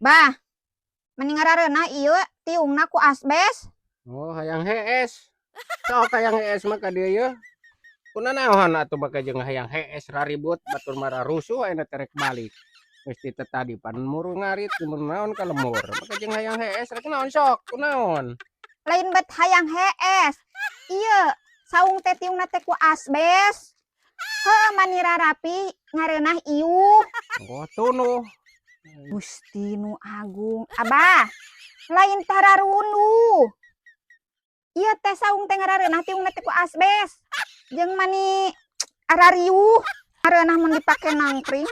Bah, meni ngarareunah ieu tiungna ku asbes. Oh, hayang hees. Sok hayang hees mah ka dieu ye. Kunanaon atuh make jeung hayang hees raribut, batur mah rarusuh, ayeuna teh rek balik. Geus ti tadi pan muru ngarit, mun naon ka lembur. Make jeung hayang hees rek naon sok? Kunaon? Lain bet hayang hees. Ieu saung teh tiungna teh ku asbes. Heuh, mani rarapi, ngareunah iuh. Oh, tunduh. Gusti nu agung. Abah, lain tararunduh. Ieu teh saung teh ngarareunah tiungna teh ku asbes. Jeung mani arariuh. Ngareunah mun dipake nangkring.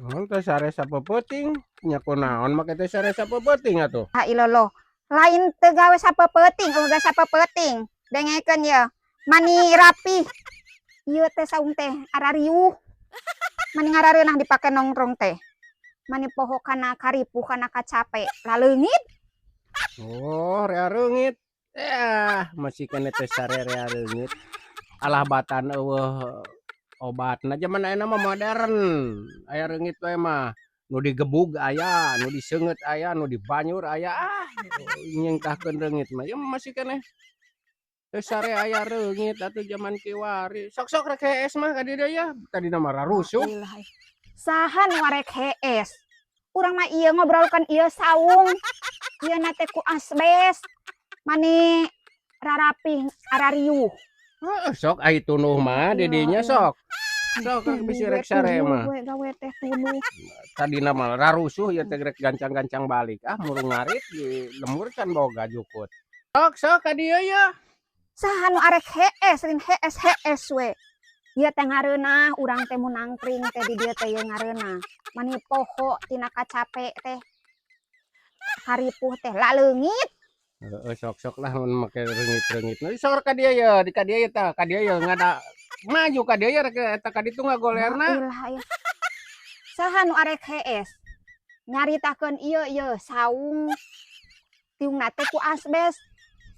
Oh, teh sare sapeuting. Nya kunaon make teh sare sapeuting atuh? Ha iloloh. Lain teu gawe sapeuting, euweuh gawe sapeuting. Dengekeun ye. Mani rapih. Ieu teh saung teh arariuh. Mani ngarareunah dipake nongkrong teh. Mani poho kana karipuh, kana kacape. Laleungit. Oh, rea reungit. Eh, masih keneh teh sare rea reungit. Alah, batan euweuh obatna, jaman ayeuna mah modern. Aya reungit we mah. Nu digebug aya, nu diseungeut aya, nu dibanyur aya. Ah, nyingkahkeun reungit mah. Ieu masih keneh teu sare aya reungit atuh jaman kiwari. Sok-sok rek hees mah ka dieu ya. Tadina mah rarusuh. Ilah, saha nu arek hees? Urang mah ieu ngobrolkeun ieu saung. Ieu na teh ku asbes. Mani rarapih, arariuh. Heeh, sok ai tunduh mah di dinya sok. Sok rek bisi rek sare mah. We gawe teh tunduh. Tadina mah rarusuh, ieu teh rek gancang-gancang balik. Ah, muru ngarit di lembur can boga jukut. Sok sok ka dieu ya. Saha nu arek hees, lain hees hees we. Ieu teh ngareunah urang teh mun nangkring teh di dieu teh, ieu ngareunah. Mani poho tina kacape teh. Karipuh teh laleungit. Heeh, sok-sok lah mun make reungit-reungit. Nah, sok ka dieu ye, di ka dieu ye tah, ka dieu ye ngada maju ka dieu ye rek eta ka ditu ngagolerna. Ilah ya. Saha nu arek hees? Nyaritakeun ieu ieu saung tiungna teh ku asbes.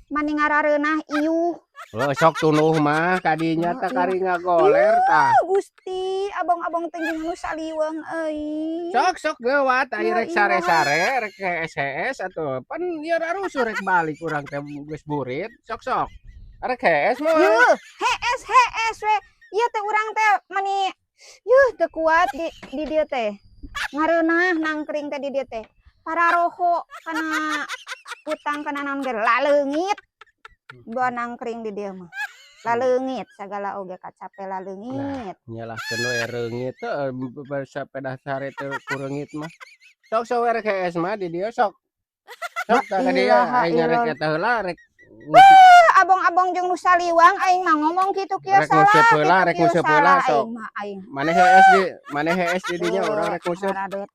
Mani ngarareunah iuh. Heuh, sok tunduh mah ka dinya tah, kari ngagoler tah. Ah, Gusti, abong-abong teh jeung nu saliweung euy. Sok sok lewat ai Ya rek sare-sare, rek hees-hees atuh. Pan ieu rarusuh rek balik urang teh geus burit. Sok sok. Rek hees mah. Yuh, hees hees we. Ieu teh urang teh mani yuh teu kuat di dieu teh. Ngareunah nangkring teh di dieu teh. Pararoho kana utang, kana naon ge laleungit. Bawa nangkring di dieu mah. Laleungit sagala oge kacape laleungit. Nyalahkeun we reungit teh sapedah sare teh ku reungit mah. Sok sok we rek hees mah di dieu sok. Sok tah ka dieu Ilaha aing rek illallah. Eta heula rek Abong-abong jeung nu saliwang, aing mah ngomong kitu kieu Rek salah. Nguseup heula, Kitu rek kieu nguseup heula, salah sok. Aing mah aing. Maneh hees di, maneh hees di dinya, urang rek nguseup. Haradeut.